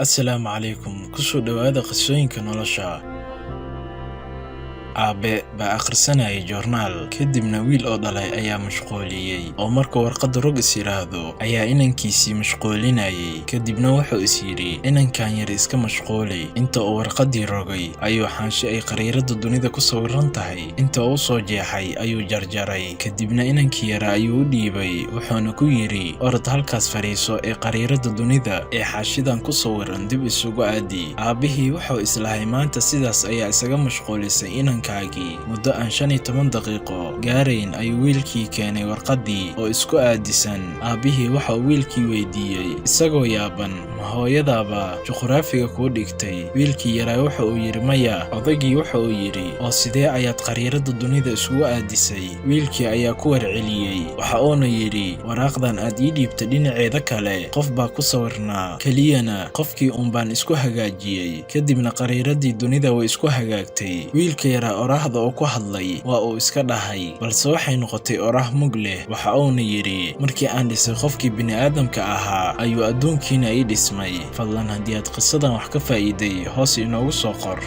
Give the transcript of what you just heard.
Assalaamu calaykum. Ku soo dhowaada qisooyinka nolosha. Aabe baa akhrisanayay joornaal, kadibna wiil oo dhalay ayaa mashquuliyey, oo markuu warqadda rog is yidhaahdo ayaa inankiisii mashquulinayay. Kadibna wuxuu is yidhi, "Inankan yar iska mashquuli." Inta uu warqaddii rogay ayuu xaansho ay khariidadda dunida ku sawiran tahay inta uu soo jeexay ayuu jarjaray. Kadibna inankii yaraa ayuu u dhiibay, wuxuuna ku yidhi, "Orod halkaas fadhiiso ee khariidadda dunida ee xaashidan ku sawiran dib isugu aadi." Aabbihii wuxuu islahay, maanta sidaas ayaa isaga mashquulisay inankaagii. Muddo aan 15 daqiiqo gaarayn ayuu wiilkii keenay warqaddii oo isku aadisan. Aabbihii waxa uu wiilkii weydiiyey isagoo yaaban, "Ma hooyadaaba juqraafiga kuu dhigtay?" Wiilkii yaraa waxa uu yidhi, "Maya." Odaygii waxa uu yidhi, "Oo sidee ayaad khariidadda dunida isugu aadisay?" Wiilkii ayaa ku warceliyey, waxa uuna yidhi, "Waraaqdan aad ii dhiibtay dhinaceeda kale qof baa ku sawirnaa, keliyana qofkii uun baan isku hagaajiyey, kadibna khariidaddii dunida way isku hagaagtay." Wiilka yaraa oraahda uu ku hadlay waa uu iska dhahay, balse waxay noqotay oraah mug leh. Waxa uuna yidhi, "Markii aan dhisay qofkii bini'aadamka ahaa ayuu adduunkiina ii dhismay." Fadlan, haddii aad qisadan wax ka faa'iiday, hoos inoogu soo qor.